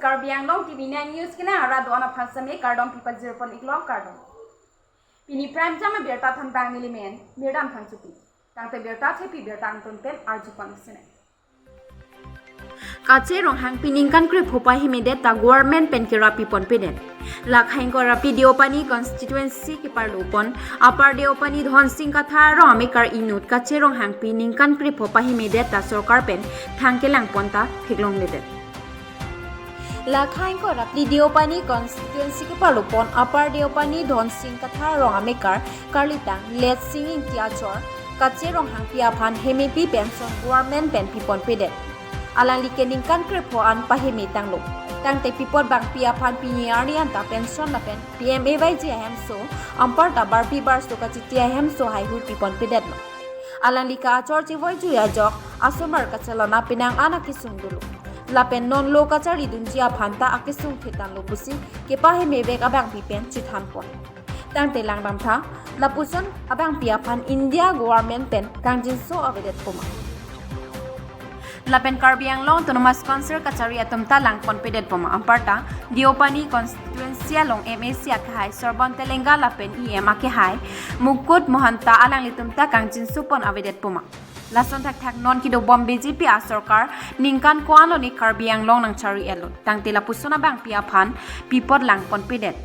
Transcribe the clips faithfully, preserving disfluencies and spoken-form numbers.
Karbi Anglong T V nine News kelang arat do-an aphan seme kardom pipajir pon iklo, kardom. Pini prime time abirta thanbang nelimen Mirdan Phangchopi. Tangte birta thepi birta angton pen arju pon sene. Kache Ronghangpi ningkan krepho pahemedet ta government pen kerapi ponpedet. Lakha ingkoi ra phli Deopani constituency keparlo pon Upper Deopani Dhonsing Kathar arong amekar inut Kache Ronghangpi ningkan krepho pahemedet ta sorkar pen thang kelang pon ta theklongledet. Lakha ingkoi ra phli Deopani constituency keparlo pon Upper Deopani Dhonsing Kathar arong amekar karlitang Letsing Ingti achor Kache Ronghangpi aphan hemepi pension government pen piponpedet. Alangli ke ningkan krepho an paheme tanglo. Tangte pi apot bangpi aphan pini arni anta pension lapen P M A Y G ahemso anparta barpi barso kachiti ahemso haihui piponpedetlo. Alangli ke achor chevoijui ajok asomar kachelana penang an akesung dolo. Lapen non lo kacharlidunji aphan ta akesung thetanlo pusi kepahemevek abangpi pen chethan pon. Tangte langdamtha, lapuson abangpi aphan India government pen kangjinso avedetpo ma. Lapen Karbi Anglong Autonomous Council kachari atum ta lang ponpedetpo ma. Anparta Deopani constituency along M A C akehai Sorbon Telenga lapen E M akehai Mukut Mahanta alanglitum ta kangjinso pon avedetpo ma. Lason thakthak non kedo bom B J P asorkar ningkan ko-an lo ni Karbi Anglong nangchari-etlo. Tangte lapuson abangpi aphan pi apot lang ponpedet.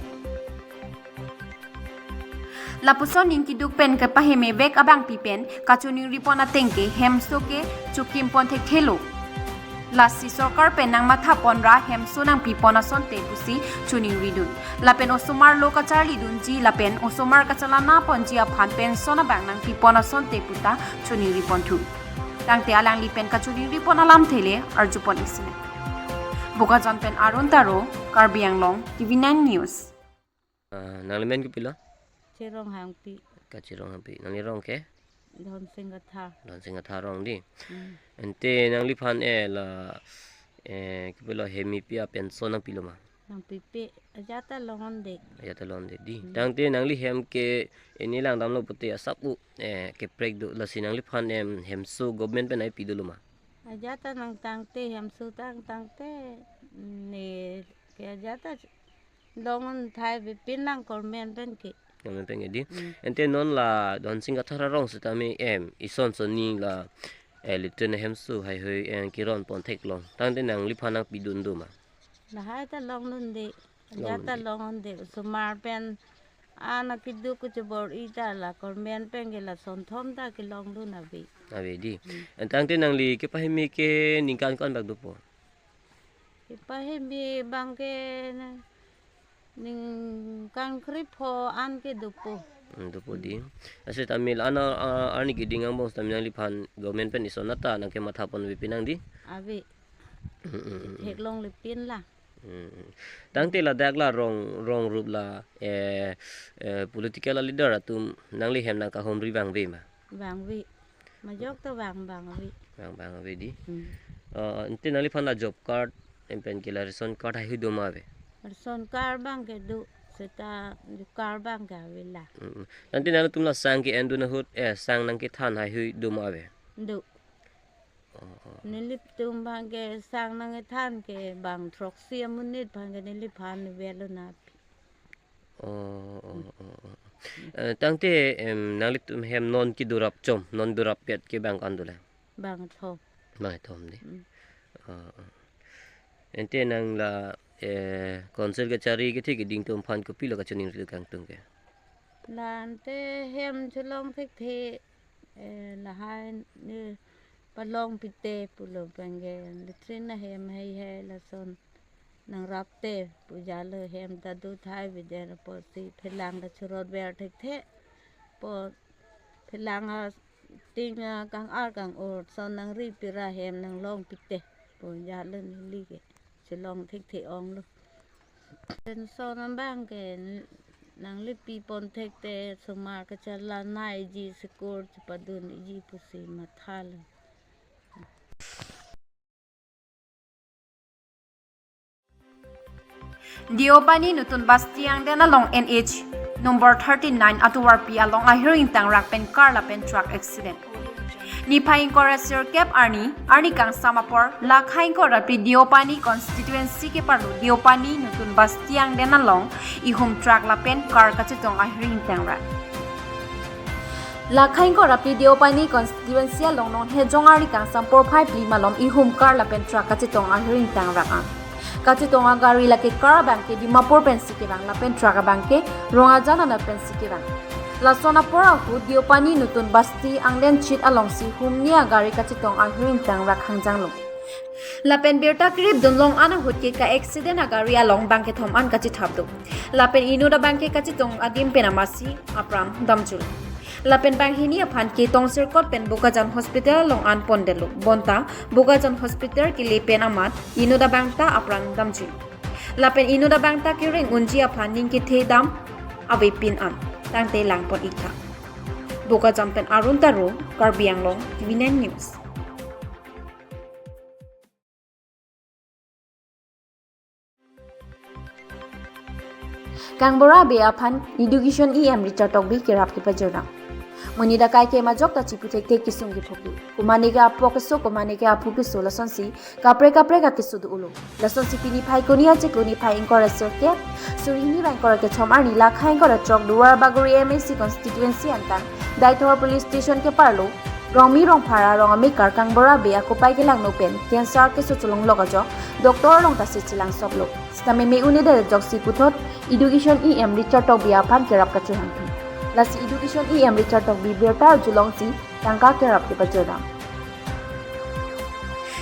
Lapuson ning keduk pen kepahemevek abangpi pen kachiningri pon ateng ke hemso ke chokim pon thekthelo. Lasi sorkar pen nangmatha pon ra hemso nangpi pon asonte pusi chiningridun. Lapen osomar lo kacharlidunji lapen osomar kachelana ponji aphan pension abang nangpi pon asonte puta chiningri ponthu. Tangte alangli pen kachiningri pon alamthe le arju pon isine. Bokajan pen Arun Taro, Karbi Anglong, T V nine News. Ah, nangli men kopilo? Kache Ronghangpi. Kache Ronghangpi. Nangli rong ke? Dhonsing Kathar. Dhonsing Kathar arong di. Hmm. Ante nangliphan eh la eh kopilo hemepi apension nangpilo ma? Nangpipe, ajat ta longde. Ajat ta longde di. Hmm. Tangte nangli hem ke ini langdamlo pute asap u eh keprek do, lasi nangliphan em hemso government pen ai pidolo ma? Ajat ta nangtangte hemso tangtangte ne ke ajat ta long un thai bi pin lang government pen ke. Government pen ke di. Hmm. Ante non la Dhonsing Kathar arong setame em ison soni la eh latrine hemso haihui eh keron pon theklong. Tangte nangliphan nangpidun do ma? Lahai ta longdunde. Ajat ta longdunde. Longdunde. Osomar pen ana keduk kechebor-i ta la government pen ke lason thom ta kelongdun ave. Ave di. Hmm. Tangte nangli kepaheme ke ningkan ko-an bak dopo? Kepaheme abang ke na ningkan krepho an ke dopo. Hmm, dopo di. Hmm. Aset amil ana, ah, arni keding angbong setame nangliphan government pen ison anta nangkematha pon ave pinang di? Ave. Hmm, hmm, hmm, hmm. Theklongle pin la. Hmm, hmm. Tangte ladak la rong, rong rup la, eh, eh, political leader atum nangli hem nangkahumri vangve ma? Vangve. Majok ta vang, vangve. Vang, vangve di. Hmm. Ah, ante nangliphan la job card, em pen ke la ration card haihui do ma ave? Ration card abang ke do, seta job card abang ke ave la. Hmm, hmm. Tangte nangtum la sang ke-endun ahut, eh, sang nangkethan haihui do ma ave? Do. Oh, oh. Nelitum abang ke sang nangkethan ke bang throksi amonit abang ke neliphan velo na. Oh, oh, oh, oh. Eh, tangte, em, nanglitum hem non kedo rapchom, non do rappet ke bang ko-an dolang? Bangthom. Bangthom di. Mm. Oh, oh. Ante nang la, eh, council kachari kethe keding atum aphan kopilo kachiningri kangtung ke? La ante hem chelong thekthe, eh, lahai ne palong pite pulo abang ke latrine ahem heihei lason nangrapte pu jalo hem ta do thai biden apotsi phelang ta churot ver thekthe. Po phelang ating akang-ar kang-or son nangri pira hem nanglong pite pu jalo neli ke chelong thekthe onglo. Pension abang ke nangli pi pon thekte osomar kachelana iji school chepadunji pusi mathalo. Deopani Nutun Basti angdeng along N H number thirty-nine atovarpi along ahir ingtangrak pen car lapen truck accident. Niphai ingkoi ra sirkep arni, arni kangsam apor, Lakha ingkoi ra phli Deopani constituency keparlo Deopani Nutun Basti angden along ihum truck lapen car kachetong ahir ingtangrak. Lakha ingkoi ra phli Deopani constituency along non hejong arni kangsam porphai phli malom ihum car lapen truck kachetong ahir ingtangrak an. Kachetong agari lake car abangke Dimapur pensi kevang lapen truck abangke Rong Ajan anat pensi kevang. Lason apor ahut Deopani Nutun Basti angden chit alongsi humni agari kachetong ahir ingtangrak hangjanglo. Lapen birta kerip dunlong an ahut ke ka-accident agari along bangkethom an kachethap do. Lapen inut abangke kachetong adim pen amatsi apran damjul. Lapen banghini aphan ke tongsirkot pen Bokajan Hospital along an pondetlo. Bonta Bokajan Hospital kele pen amat inut abangta apran damjul. Lapen inut abangta kereng unji aphan ning kethe dam avepin an tangte langpon iktha. Bokajan pen Arun Taro, Karbi Anglong, T V nine News. Kangbura Bey aphan Education E M Richard Tokbi kerap kepajir dam. Monit akai ke majok ta chipu thekthe kesung kephoki. Komane ke apok keso, komane ke aphu keso lasonsi kaprek kaprek akeso do-olo. Lasonsi pini Phaikuni achiklo niphai ingkoi ra sirkep, suri hini ra ingkoi ra kethom arni Lakha ingkoi ra throk Duar Bagori M A C constituency angkang Deithor Police Station keparlo Rongmi Rongphar arong amekar Kangbura Bey akopai kelangno pen cancer keso cholonglok ajok doctor along ta si chelangsoplo. Sitame me-un-edet ajoksi puthot Education E M Richard Tokbi aphan kerap kachehangthu. Lasi Education E M Richard Tokbi birta arjulongsi tangka kerap kepajir dam.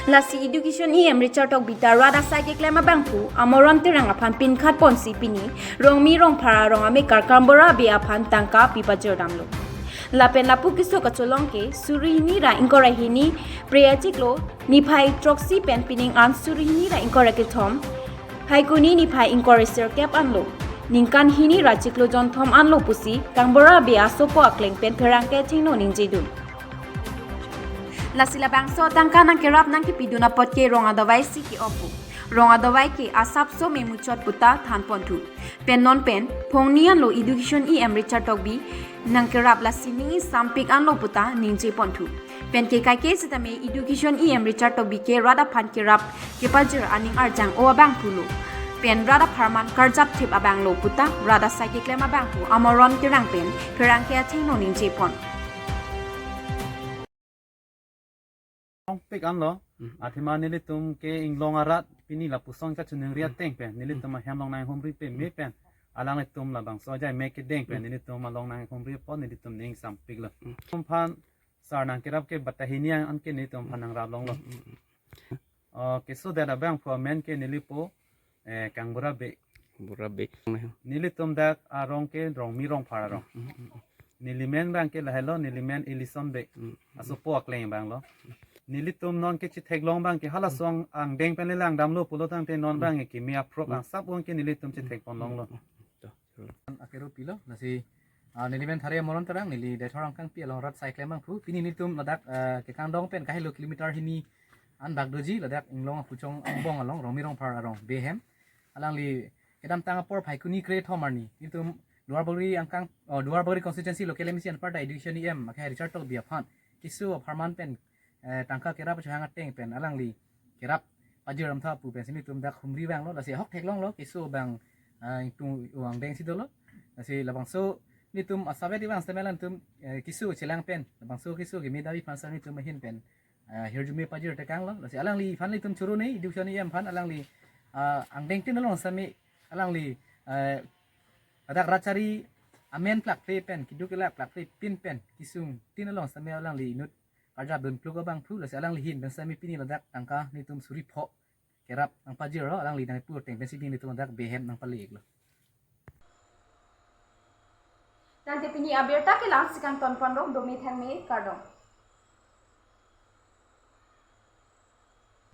Lasi Education E M Richard Tokbi ta rat asai keklem abangphu Amoron Terang aphan pinkhat ponsi pini Rongmi Rongphar arong amekar Kangbura Bey aphan tangka pipajir damlo. Lapen lapu keso kacholong ke suri hini ra ingkoi ra hini Phre achiklo niphai throksi pen pining an suri hini ra ingkoi ra kethom Phaikuni niphai ingkoi ra sirkep anlo ningkan hini ra chiklo jonthom anlo pusi Kangbura Bey asopo akleng pen pherangke athengno ningjedun. Lasi labangso tangka nangkerap nangkepidun apot ke rong adavai si ke-op pu. Rong adavai ke asapso memuchot puta thanponthu. Pen non pen phongni anlo Education E M Richard Tokbi nangkerap, lasi ning isampik anlo puta ningjeponthu. Pen ke kaike sitame Education E M Richard Tokbi ke rat aphan kerap kepajir aning arjang-o abangphulo. Pen rat apharman karjap thip abanglo puta rat asai keklem abangphu Amoron Terang pen pherangke athengno ningjepon. Ongpik anlo, Hmm. Athema nelitum ke inglong arat pini lapuson kachiningri Hmm. ateng pen, nelitum Hmm. ahem along nanghumri peme Hmm. pen, alanglitum labangso ajai me kedeng pen, Hmm. nelitum along nanghumri apot nelitum ning sampiklo. Hmm. Tum aphan sar nangkerap ke batta hini an, anke nelitum aphan nangrap longlo. Hmm. Oh, keso det abangphu amen ke nelipo, eh, Kangbura Bey. Kangbura Bey. Nelitum dak arong ke Rongmi Rongphar arong. Hmm, hmm, hmm. Nelimen abangke lahelo, nelimen Ellison Bey. Hmm, hmm. Asopo akleng abanglo. Nelitum non ke chitheklong abangke halaso angdeng pen le langdamlo pulo tangte non Hmm. abangke kimi aphrok Hmm. angsap abangke nelitum chithekponlonglo. Hmm, hmm, hmm. To, to. Akero pilo, lasi, ah, nelimen thare Amoron Terang, neli Deithor angkangpi along rat asai keklem abangphu. Pini nelitum ladak, ah, kekangdong pen kahelo kilometer hini an bak doji, ladak inglong aphuchong angbong along, Rongmi Rongphar arong Bey ahem. Alangli kedamtang apor Phaikuni kre-thom arni nelitum Duar Bagori angkang, oh, Duar Bagori constituency local M A C anparta Education E M akhai Richard Tokbi aphan keso apharman pen, eh, tangka kerap chehang ateng pen alangli kerap pajir damtha pu pensi nelitum dak humri abanglo, lasi ahok theklonglo, keso abang, ah, ingtung angdeng si dolo. Lasi labangso nelitum asap-et abang sitame alangtum, eh, keso chelang pen, labangso keso keme dam-i aphan sitame nelitum ahin pen, ah, hirjume pajir tekanglo. Lasi alangliphan nelitum choro nei, Education E M aphan alangli, ah, angdengtin along sitame alangli, eh, ladak rat chari amen plakple pen, keduk kelak plakple pin pen kesungtin along sitame alangli inut karjap dunpluk abangphu, lasi alangli ahin pen sitame pini ladak tangka nelitum suri pho kerap nangpajirlo, alangli nangpu ateng pensi pini nelitum ladak Bey ahem nangpale-iklo. Tangte pini abirta ke la-ansi kangtonponlo, dome thangme, kardom.